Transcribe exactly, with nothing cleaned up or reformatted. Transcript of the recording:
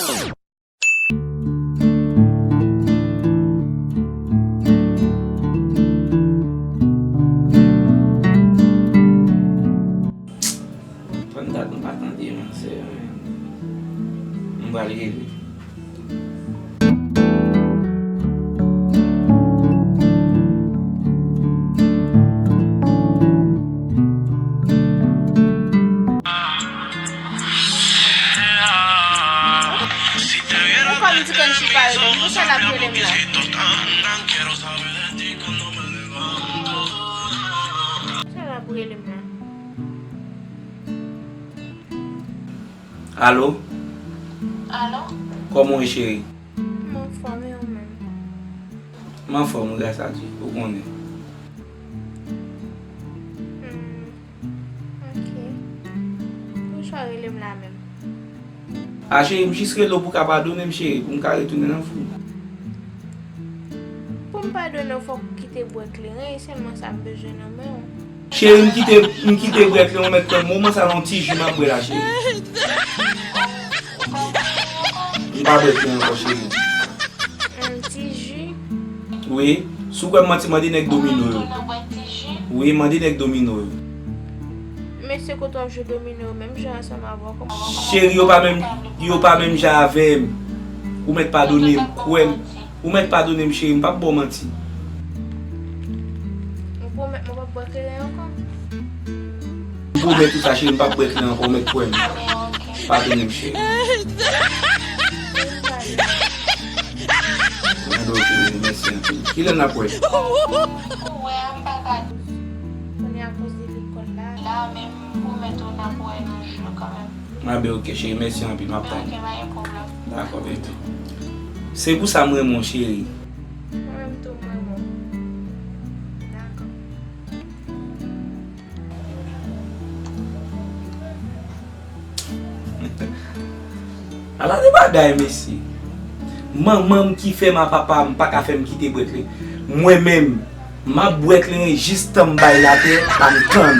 Fò n dat nou pa tande, man, sè, men. M pral rele. Ou konn di Kenchi pa rele m, pou sa l ap rele m la? Pou sa l ap rele m la? Alo? Alo? Kòman w ye, cheri? M anfòm, e ou menm? M anfòm, wi, gras a Dye, ou konnen. Hmm, ok. Poukisa w rele m la menm? A, cheri, m jis rele w pou w ka padone m, cheri, pou m ka retounen nan vi m. Pou m padone w, fòk ou kite bwè kleren, e sèlman sa m bezwen nan men w. Cheri, m kite, m kite bwè kleren, ou mèt kwè m, moman sa a yon ti ji m ap bwè la, cheri. M pa bwè kleren ankò, cheri. Yon ti ji? Wi. Si w kwè m manti, mande nèg domino yo. Wi, mande nèg domino yo. Mesye kote w ap jwe domino yo menm jan ansanm avè w kòman? Cheri, yo pa menm, yo pa menm jan avè m. Ou mèt padone m, kwè m. Ou mèt padone m, cheri, m p ap ba w manti. Ou pwomèt mwen w p ap bwè kleren ankò? M pwomèt ou sa, cheri, m p ap bwè kleren ankò, ou mèt kwè m. Padone m, cheri. Mwen do cheri, mèsi anpil. Kilè n ap wè? Kounye a koze lekòl la. La menm, m pwomèt ou n ap wè nan jou kanmenm. A ben, ok, cheri, mèsi anpil, m ap tann. Ok, pa gen pwoblèm. Dakò, baby. Se pou sa m renmen w, cheri. Mwen menm tou, m renmen w. Dakò. Ala de bagay, mesye. Manman m ki fè m a papa m pa ka fè m kite bwè kleren. Mwen menm, m ap bwè kleren jis tan m bay latè pa m tann.